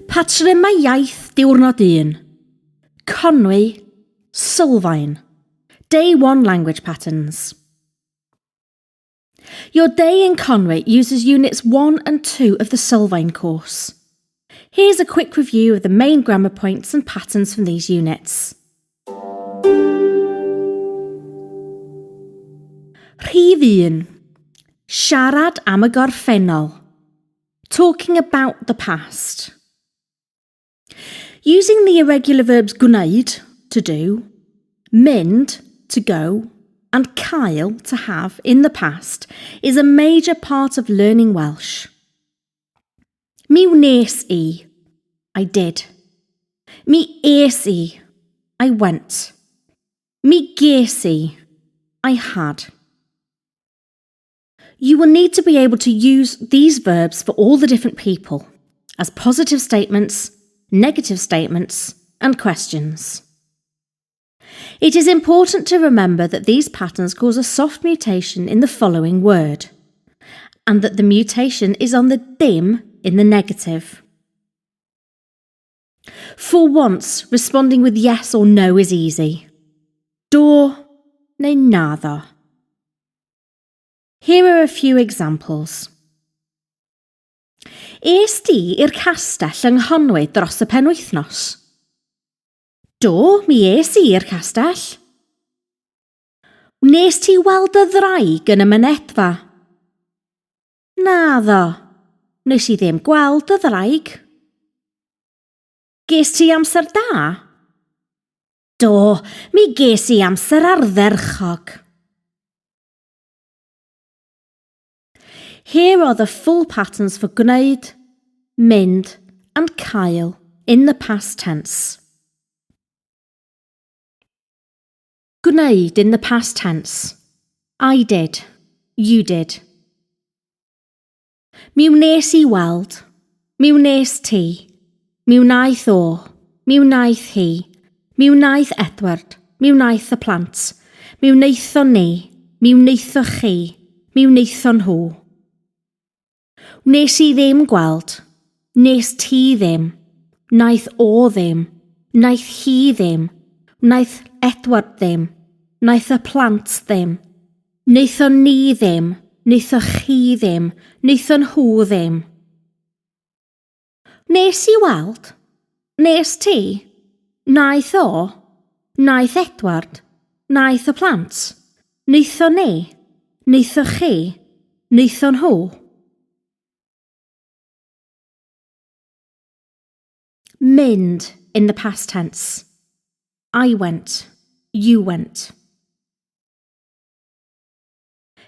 Patrymau iaith diwrnod 1. Conwy, Sylfaen. Day 1 language patterns. Your day in Conwy uses units 1 and 2 of the Sylfaen course. Here's a quick review of the main grammar points and patterns from these units. Rhif 1. Siarad am y gorffennol. Talking about the past. Using the irregular verbs gwneud, to do, mynd, to go, and cael, to have, in the past is a major part of learning Welsh. Mi wnes i. I did. Mi es i. I went. Mi ges i. I had. You will need to be able to use these verbs for all the different people as positive statements, negative statements, and questions. It is important to remember that these patterns cause a soft mutation in the following word, and that the mutation is on the dim in the negative. For once, responding with yes or no is easy. Do neu naddo. Here are a few examples. Es di i'r castell yng Nghonwy dros y penwythnos? Do, mi es i i'r castell. Wnes ti weld y ddraig yn y mynedfa? Naddo, wnes i ddim gweld y ddraig. Ges ti amser da? Do, mi ges i amser ardderchog. Here are the full patterns for gwneud, mynd and cael in the past tense. Gwneud in the past tense. I did. You did. Mi wnes i weld. Mi wnes ti. Mi wnaeth o. Mi wnaeth hi. Mi wnaeth Edward. Mi wnaeth y plant. Mi wnaethon ni. Mi wnaethoch chi. Mi wnaethon nhw. Wnes i ddim gweld. Nes ti ddim. Wnaeth o ddim. Wnaeth hi ddim. Wnaeth Edward ddim. Wnaeth y plant ddim. Wnaethon ni ddim. Wnaethoch chi ddim. Wnaethon nhw ddim. Wnes i weld. Nes ti. Wnaeth o. Wnaeth Edward. Wnaeth y plant. Wnaethon ni. Wnaethoch chi. Wnaethon nhw. Mynd in the past tense. I went. You went.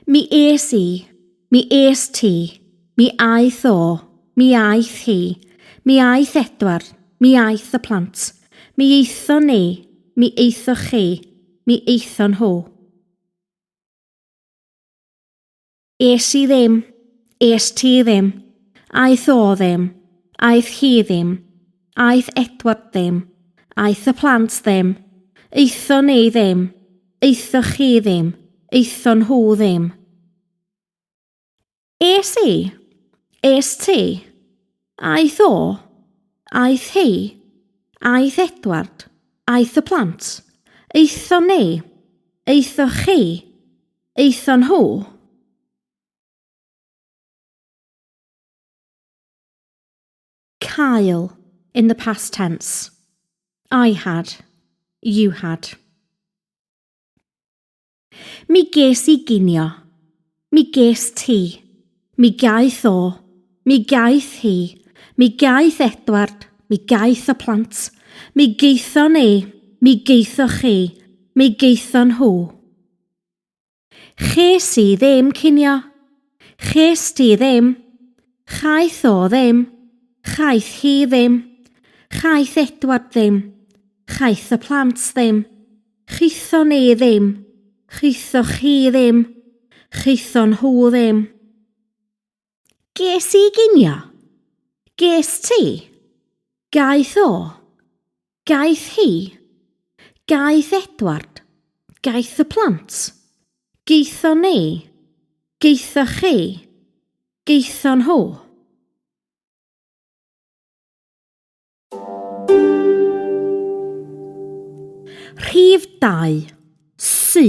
Mi es i, mi es ti, mi aeth o, mi aeth hi, mi aeth Edward, mi aeth y plant, mi aethon ni, mi aethoch chi, mi aethon nhw. Es i ddim, es ti ddim, aeth o ddim, aeth hi ddim, aeth Edward ddim, aeth y plant ddim, aethon ni ddim, Aethoch chi ddim. Aethon nhw ddim. Es i. Es ti. Aeth o. Aeth hi. Aeth Edward. Aeth y plant. Aethon ni. Aethoch chi. Aethon nhw. Cael in the past tense. I had. You had. Mi ges i ginio. Mi ges ti. Mi gaeth o. Mi gaeth hi. Mi gaeth Edward. Mi gaeth y plant. Mi gaethon ni. Mi gaethoch chi. Mi gaethon nhw. Ches i ddim cinio. Ches ti ddim. Chaeth o ddim. Chaeth hi ddim. Chaeth Edward ddim. Chaeth y plant ddim. Chaethon ni ddim. Chaethoch chi ddim. Chaethon nhw ddim. Ges i ginio? Ges ti? Gaeth o? Gaeth hi? Gaeth Edward? Gaeth y plant? Gaethon ni? Gaethoch chi? Gaethon nhw? Rhif 2. Sy.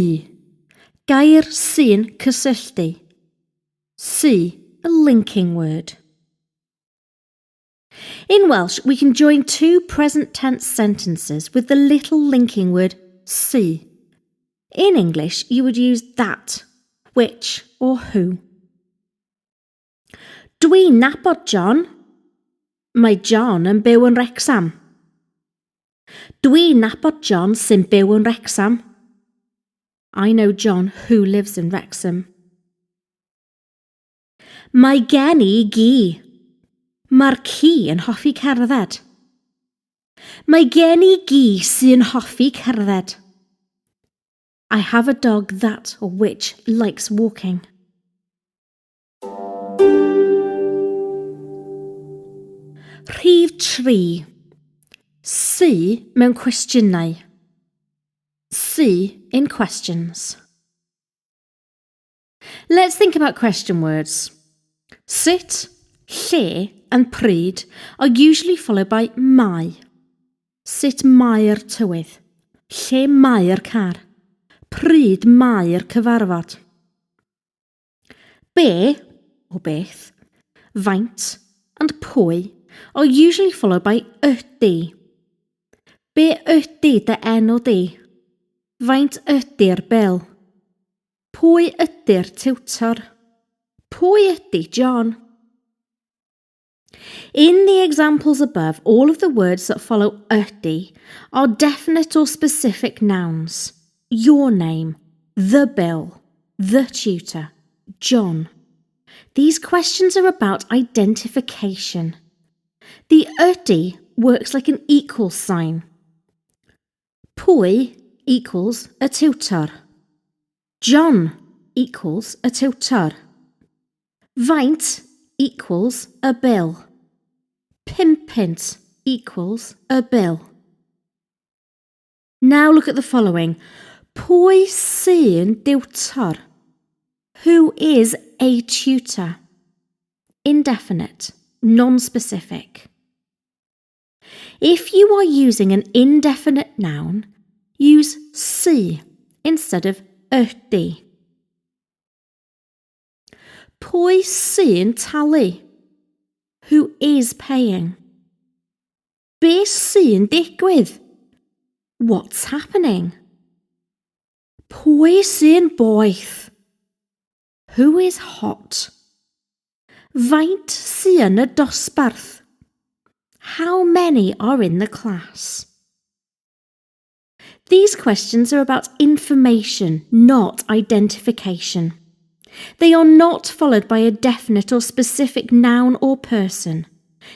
Gair sy'n cysylltu. Sy, a linking word. In Welsh, we can join two present tense sentences with the little linking word sy. In English, you would use that, which, or who. Dwi'n nabod John. Mae John yn byw yn Wrecsam. Dwi'n nabod John sy'n byw yn Wrecsam. I know John who lives in Wrexham. Mae gen i gi. Mae'r ci yn hoffi cerdded. Mae gen i gi sy'n hoffi cerdded. I have a dog that or which likes walking. Rhif 3. Sy mewn cwestiynau. Sy in questions. Let's think about question words. Sut, lle and pryd are usually followed by mae. Sut mae'r tywydd? Lle mae'r car? Pryd mae'r cyfarfod? Be, or beth, faint, and pwy are usually followed by ydy. Be ydy dy enw di? Faint ydy'r bil? Pwy ydy'r tiwtor? Pwy ydy John? In the examples above, all of the words that follow ydy are definite or specific nouns. Your name, the bill, the tutor, John. These questions are about identification. The ydy works like an equal sign. Pwy equals a tutor. John equals a tutor. Faint equals a bill. Pumpunt equals a bill. Now look at the following. Pwy sy'n diwtor? Who is a tutor? Indefinite, non-specific. If you are using an indefinite noun, use sy instead of ydy. Pwy sy'n talu? Who is paying? Be sy'n digwydd? What's happening? Pwy sy'n boeth? Who is hot? Faint sy yn y dosbarth? How many are in the class? These questions are about information, not identification. They are not followed by a definite or specific noun or person.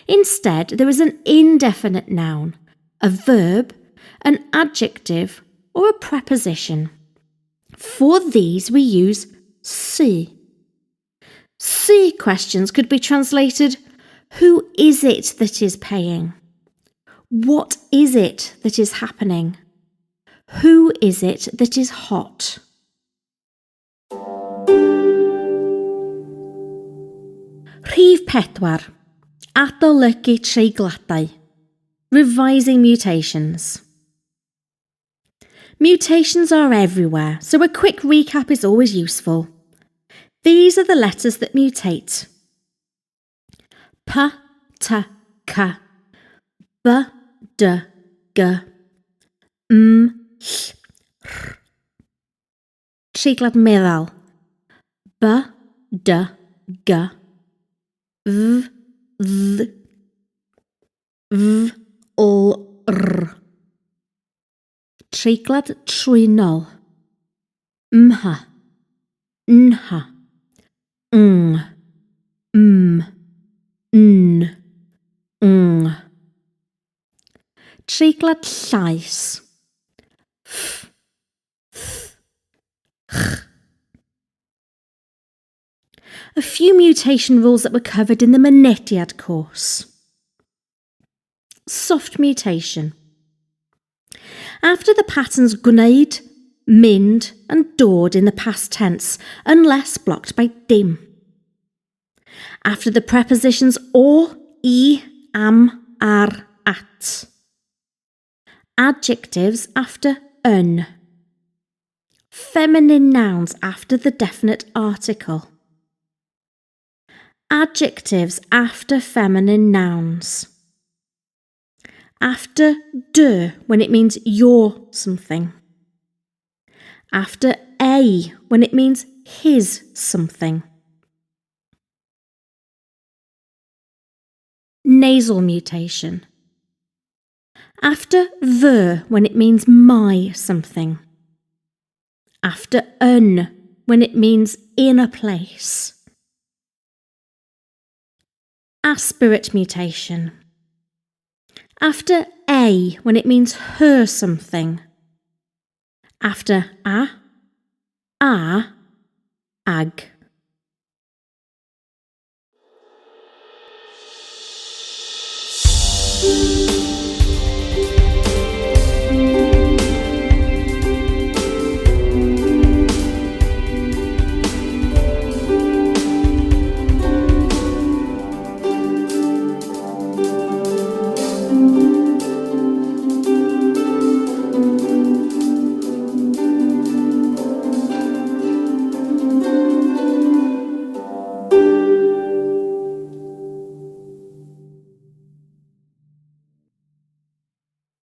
Instead, there is an indefinite noun, a verb, an adjective, or a preposition. For these, we use sy. Sy questions could be translated Who is it that is paying? What is it that is happening? Who is it that is hot? Rhif 4. Adolygu treigladau. Revising mutations. Mutations are everywhere, so a quick recap is always useful. These are the letters that mutate. P, T, K, B, D, G, M, Ll, R. Treiglad meddal. B, D, G, V, Dd, V, L, R. Treiglad trwynol. Mh, nh, ng, m, n, ng. Treiglad llaes. F, th, ch. A few mutation rules that were covered in the Mynediad course. Soft mutation. After the patterns gwneud, mynd and dod in the past tense, unless blocked by dim. After the prepositions o, i, am, ar, at. Adjectives after yn. Feminine nouns after the definite article. Adjectives after feminine nouns. After dy when it means your something. After ei when it means his something. Nasal mutation. After fy when it means my something. After yn when it means in a place. Aspirate mutation. After ei when it means her something. After a, â, ag.